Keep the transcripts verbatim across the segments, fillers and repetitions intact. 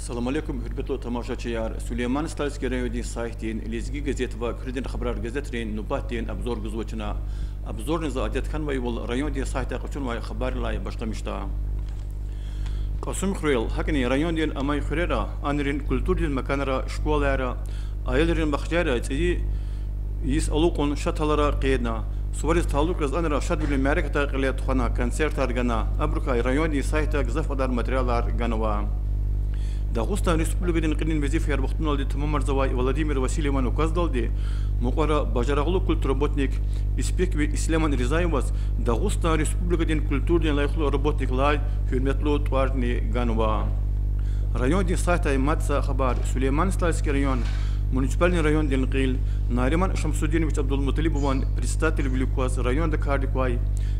Салам алейкум, гьуьрметлу тамашачияр! Сулейман-Стальский райондин сайтдин Лезги газет ва Куьредин хабарар газетрин нубатдин обзор гузва чна. Обзорни за адет хьанвайвал райондин сайтдай къачунвай хабаррилай башламишда. Кьасумхуьрел, гьакӀни райондин амай хуьрера, анрин культурадин маканра, школайра, аялрин бахчайра цӀийи йис алукьун шад гьалара къейдна. Сувариз талукь яз анра шадвилин мярекатар кьиле тухвана, концертар гана. Абурукай райондин сайтда гзаф кьадар материалар ганва. Дагъустан Республикадин кьилин везифаяр вахтуналди тамамарзавай Владимир Васильеван указдалди, мукьвара бажарагълу культработник, Испекви Исляман Ризаеваз Дагъустан Республикадин культурадин лайихлу работникрилай гьуьрметлу тӀварни ганва. Райондин сайтдай мад са хабар: Сулейман-Стальский район, муниципальный райондин кьил, Нариман Шамсудинович Абдулмуталибован председательвилик кваз районда кардик квай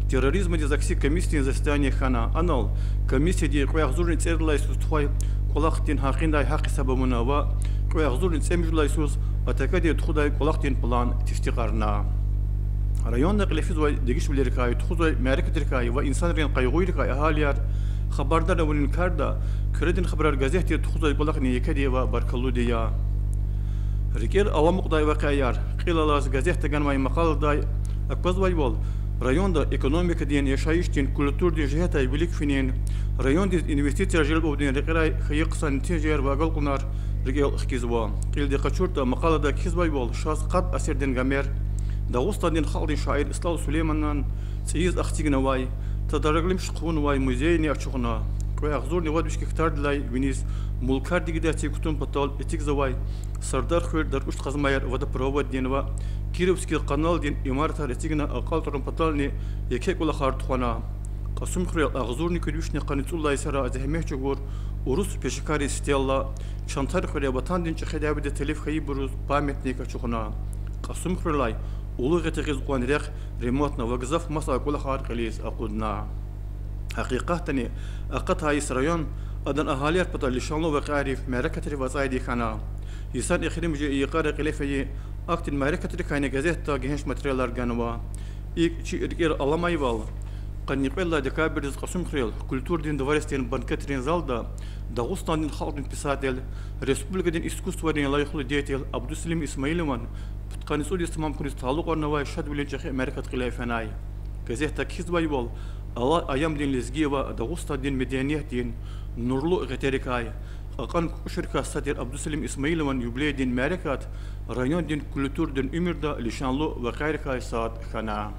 терроризмдиз акси комиссиядин заседание хьана. Анал комиссияди кьве агъзурни цӀеридалай йисуз тухвай кӀвалахдин гьакъиндай гьахъ-гьисаб авуна ва кьве агъзурни цӀемуьжуьдалай йисуз атакадин тухудай кӀвалахдин план тестикьарна. Районда кьиле физвай дегишвилерикай, тухузвай мярекатрикай ва инсанрин къайгъуйрикай агьалияр хабардар авунин карда Куьредин хабарар газетди тухузвай кӀвалахни екеди ва баркаллуди я. РикӀер аламукьдай вакъиаяр. Кьил алаз газетда ганвай макъаладай аквазвайвал, районда экономикадин, яшайишдин, культурадин жигьетдай вилик финин, райондиз инвестицияр желб авудин рекьерай хьайи хъсан нетижаяр ва агалкьунар рикӀел хкизва. Кьилди къачуртӀа, макъалада кхьизвайвал, шаз къад асирдин гамер Дагъустандин халкьдин шаир СтӀал Сулейманан цӀийиз ахцигнавай, тадараглимиш хъувунвай музейни ачухна. Кьве агъзурни вад виш гектардилай виниз мулкар дигидайди кутун патал эцигзавай Сардархуьр, Даркьуш, Къазмаяр водопроводдин ва Кировский каналдин имаратар эцигна акьалтӀарун патални еке кӀвалахар тухвана. Кьасумхуьрел, агъзурни кӀуьд вишни къанни цӀудлай йисара зегьмет чӀугур урус пешекарриз стела, Чантар хуьре Ватандин ЧӀехи дяведиз телеф хьайибуруз памятник ачухна. Кьасумхуьрелай Улугъ Ятагъиз кьван рехъ ремонтна ва гзаф маса кӀвалахар кьилиз акъудна. Гьакъикъатдани, акъатай йис район, адан агьалияр патал лишанлу вакъиайрив, мярекатрив ацӀайди хьана. Йисан эхиримжи йикъара кьиле фейи ахьтин мярекатрикайни газетда гегьенш материалар ганва. ИкӀ, чи рикӀер аламайвал, къанни кьвед лагьай декабрдиз Кьасумхуьрел культурадин дворецдин банкетрин залда Дагъустандин халкьдин писатель, республикадин искусствойрин лайихлу деятель Абдусалим Исмаилован пудкъанни цӀуд йис тамам хьуниз талукьарнавай шадвилин чӀехи мярекат кьиле фенай. Газетда кхьизвайвал, алай аямдин лезги ва Дагъустандин медениятдин нурлу гъетерикай, кьакьан кукӀушрикай сад тир Абдусалим Исмаилован юбилейдин мярекат райондин культурадин уьмуьрда лишанлу вакъиайрикай сад хьана.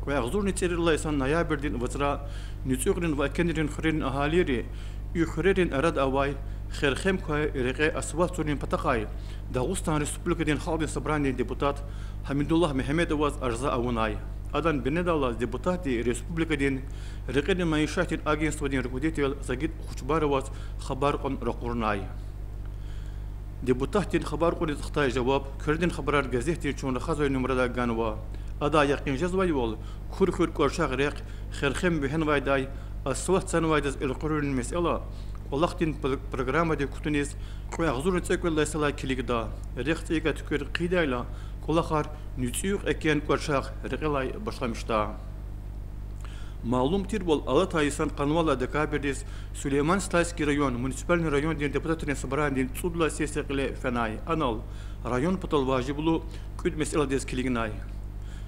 Кьве агъзурни цӀеридалай йисан ноябрдин вацра НуцӀуьгърин ва Экенрин хуьрерин агьалийри и хуьрерин арада авай херхем квай рекье асфальт цурун патахъай Дагъустан Республикадин Халкьдин Собранидин депутат Гьамидуллагь Мегьамедоваз арза авунай. Адан бинедаллаз депутатди республикадин рекьерин майишатдин агентстводин руководитель Сагид Хучбароваз хабар кьун ракъурнай. Депутатдин хабар кьуниз хтай жаваб Куьредин хабарар газетдин чун рахазвай нумрадай ганва. Адай якъин жезвайвал, Кур хуьр— КӀварчагъ рехъ херхем вегьенвайдай асфальт цанвайдаз элкъуьрунин месэла кӀвалахдин пр-, программадик кутуниз кьве агъзурни цӀекӀуьд лагьай йисалай килигда. Рехъ цӀийикӀа туькӀуьр хъийидайла, кӀвалахар НуцӀуьгъ— Экен— КӀварчагъ рекьелай башламишда. Малум тирвал, алатай йисан къанни вад лагьай декабрдиз Сулейман-Стальский район муниципальный райондин депутатрин собранидин цӀуд лагьай сессия кьиле фенай. Анал район патал важиблу кӀуьд месэладиз килигнай.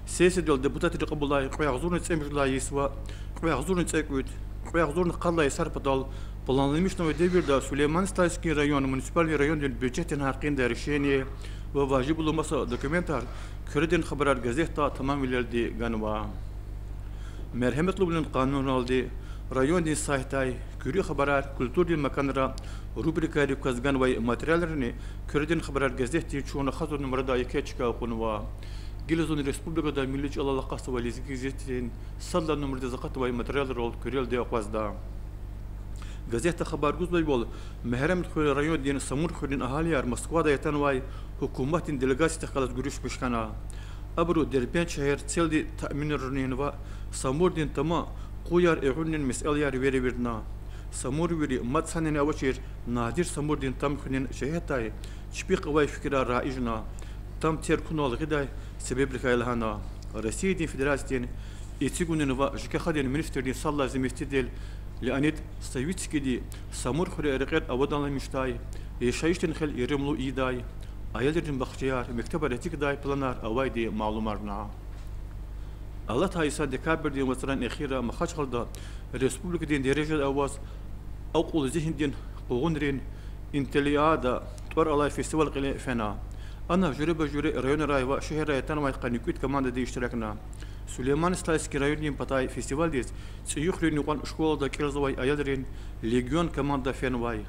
Сессиядал депутатри кьабулай кьве агъзурни цӀемуьжуьд лагьай йис ва кьве агъзурни цӀекӀуьд, кьве агъзурни къад лагьай йисар патал планламишнавай девирда Сулейман-Стальский район муниципальный райондин бюджетдин гьакъиндай решение ва важиблу маса документар Куьредин хабарар газетда тамамвилелди ганва. Мергьеметлувилин къануналди, райондин сайтдай Куьруь хабарар, Культурадин маканра рубрикайрив кваз ганвай материалрини Куьредин хабарар газетдин чун рахазвай нумрадай еке чка кьунва. Гила зун республикада милли чӀалал акъатзавай Лезги газетдин сад лагьай нумрадиз акъатнавай материалрал куьрелди акъвазда. Газетда хабар гузвайвал, Мегьарамдхуьруьн райондин Самур хуьруьн агьалияр Москвадай атанвай гьукуматдин делегациядихъ галаз гуьруьшмиш хьана. Абуру Дербент шегьер селди таъминарунин ва Самурдин тама къуяр эгъуьнин месэлаяр веревирдна. Самурвийри мад санани авачир Надир Самурдин там хуьнин жигьетдай чпихъ авай фикирар раижна, там терг хьунал гъидай себебрикай лагьана. Россиядин Федерациядин эцигунин ва ЖКХ-дин министрдин сад лагьай заместитель Леонид Савицкийди Самур хуьре рекьер авадламишдай, яшайишдин хел иримлу ийидай, аялрин бахчаяр, мектебар эцигдай планар авайди малумарна. Алатай йисан декабрдин вацран эхирра Махачкъалада республикадин дережада аваз акьул-зигьиндин къугъунрин интеллиада тӀвар алай фестиваль кьиле фена. Ана жуьреба-жуьре районрай ва шегьеррай атанвай къанни кӀуьд командади иштиракна. Сулейман-Стальский райондин патай фестивальдиз ЦӀийи хуьруьн юкьван школада кӀелзавай аялрин Легион команда фенвай.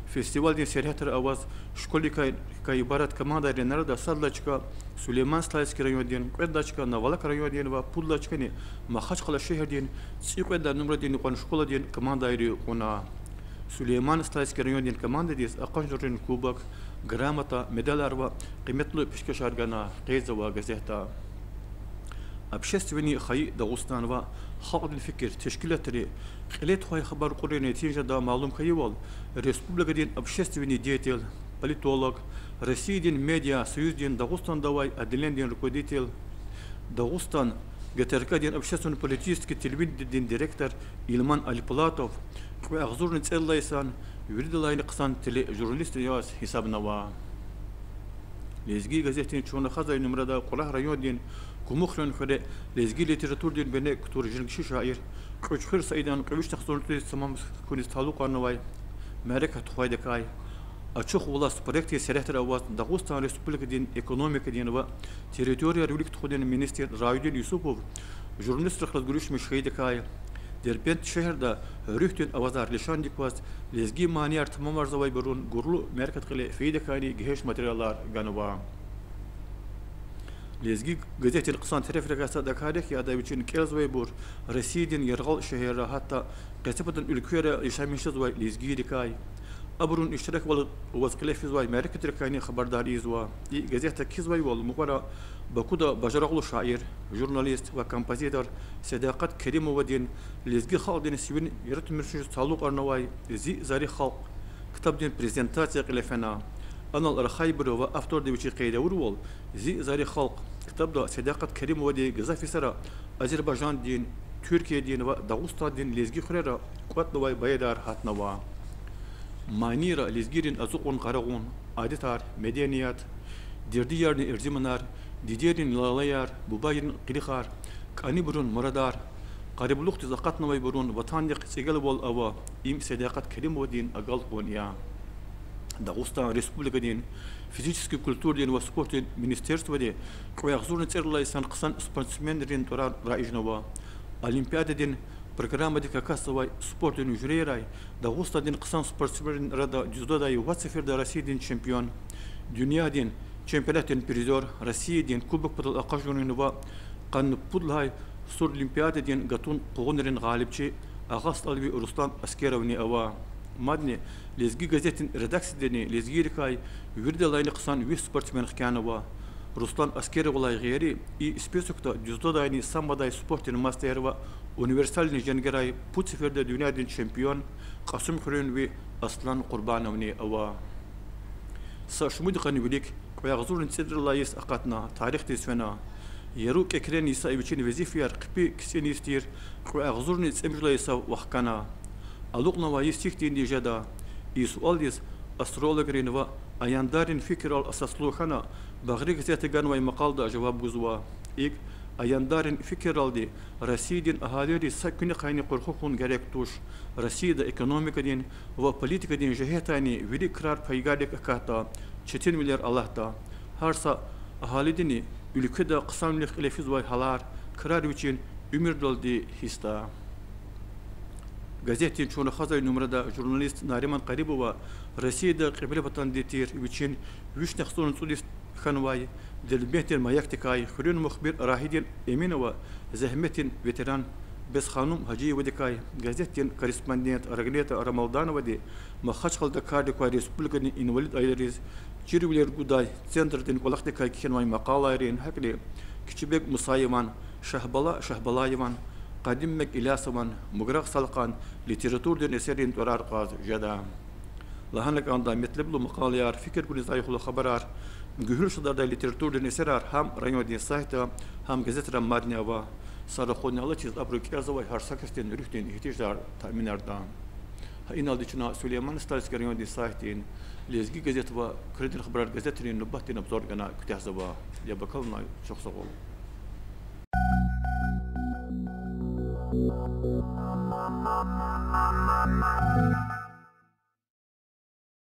Фестивальдин сергьятра аваз школьникрикай ибарат командайрин арада сад лагьай чка Сулейман-Стальский райондин, кьвед лагьай чка Навалак райондин ва пуд лагьай чкани Махачкъала шегьердин цӀикьвед лагьай нумрадин юкьван школадин командайри кьуна. Сулейман-Стальский райондин командадиз акъажунрин кубок, грамота, медалар ва къиметлу пешкешар гана, къейдзава газетда. Общественный хайи Дагъустан ва халкьдин фикир тешкилатри кьиле тухвай хабар кьурун нетижада малум хьайивал, республикадин общественный деятель, политолог, Россиядин медиа союздин Дагъустанда авай отделенидин руководитель, Дагъустан ГТРК-дин общественно-политический телевидениедин директор Илман Алипулатов кьве агъзурни цӀерид лагьай йисан виридалайни хъсан тележурналист яз гьисабнава. Лезги газетдин чун рахазвай нумрада Кьурагь райондин Кумухрин хуьре лезги литературадин бине кутур женгши шаир Кьуьчхуьр Саидан кьве вишни агъзурни цӀуд йисан тамам хьуниз талукьарнавай мярекат тухвайдакай, Ачух вулас проектдин сергьятра аваз Дагъустан Республикадин экономикадин ва территорияр вилик тухудин министр Рауидин Юсупов журналистрихъ галаз гуьруьшмиш хьайидакай, Дербент шегьерда руьгьдин авазар лишандик кваз лезги манияр тамамарзавайбурун гурлу мярекат кьиле фейидакайни гегьенш материалар ганва. Лезги газетдин хъсан терефрикай сад а кар я хьи, ада вичин кӀелзавайбур Россиядин яргъал шегьерра, гьатта къецепатан уьлквейра яшамиш жезвай лезгийрикай, абурун иштираквал аваз кьиле физвай мярекатрикайни хабардар ийизва. И газетда кхьизвайвал, мукьвара Бакуда бажарагълу шаир, журналист ва композитор Седакъат Керимовадин лезги халкьдин сивин яратмишунриз талукьарнавай Зи зари халкь ктабдин презентация кьиле фена. Анал рахайбуру ва авторди вичи къейд авурвал, Зи зари халкь ктабда Седакъат Керимовади гзаф йисара Азербайжандин, Туьркиядин ва Дагъустандин лезги хуьрера кӀватӀнавай баирар гьатнава. Манийра лезгийрин ацукьун-къарагъун, адетар, меденият, дердиярни эрзиманар, дидейрин лалаяр, бубайрин къилихар, кӀанибурун мурадар, къариблухъдиз акъатнавайбурун ватандихъ цӀигелвал ава, им Седакъат Керимовадин агалкьун я. Дагъустан Республикадин физический культурадин ва спортдин министерстводи кьве агъзурни цӀерид лагьай йисан хъсан спортсменрин тӀварар раижнава. Олимпиададин программадик акатзавай спортдин жуьрейрай Дагъустандин хъсан спортсменрин арада дзюдодай вад сеферда Россиядин чемпион, дуьньядин чемпионатдин призёр, Россиядин кубок патал акъажунрин ва къанни пуд лагьай Суролимпиададин гатун къугъунрин гъалибчи Агъа СтӀалви Руслан Аскеровни ава. Мадни Лезги газетдин редакциядани лезгийрикай виридалайни хъсан виш спортсмен хкянава. Руслан Аскеровалай гъейри, и списокда дзюдодайни самбодай спортдин мастер ва универсальный женгерай пуд сеферда дуьньядин чемпион, Кьасумхуьруьнви Аслан Къурбановни ава. Са шумуд йикъан вилик кьве агъзурни цӀерид лагьай йис акъатна, тарихдиз фена. Яру кӀекрен йиса вичин везифаяр хъипи кицӀин йис тир кьве агъзурни цӀемуьжуьд лагьай йисав вахкана. Алукьнавай йис гьихьтинди жеда? И суалдиз астрологрин ва аяндаррин фикиррал асаслу хьана, Багъри газетда ганвай макъалада жаваб гузва. ИкӀ, аяндаррин фикирралди, Россиядин агьалийриз са куьнихъайни къурху хьун герек туш. Россияда экономикадин ва политикадин жигьетдайни вири крар пайгарлик акатда, четинвилер алатда. Гьар са агьалидини уьлкведа хъсанвилихъ кьиле физвай гьалар, крар вичин уьмуьрдалди гьисда. Газетдин чун рахазвай нумрада журналист Нариман Къарибова Россияда Кьиблепатанди тир вичин вишни агъзурни цӀуд йис хьанвай Дербентдин маякдикай, хуьруьн мухбир Рагьидин Эминова зегьметдин ветеран Бесханум Гьажиевадикай, газетдин корреспондент Рагнета Рамалдановади Махачкъалада кардик квай республикадин инвалид аялриз чирвилер гудай центрдин кӀвалахдикай кхьенвай макъалайрин гьакӀни Кичибег Мусаеван, Шагьбала Шагьбалаеван, Къадимбег Илясован, Муграгъ Салкъан литературадин эсеррин тӀварар кьаз жеда. Лагьана кӀанда, метлеблу макъалаяр, фикир гуниз лайихлу хабарар, гуьгьуьл шадардай литературадин эсерар гьам райондин сайтда, гьам газетра мадни ава. Са рахунни алачиз абуру кӀелзавай гьар са касдин руьгьдин игьтияжар таъминарда. Гьа иналди чна Сулейман-Стальский райондин сайтдин Лезги газет ва Куьредин хабарар газетрин нубатдин обзор гана куьтягьзава. Яб акалунай, чухсагъул.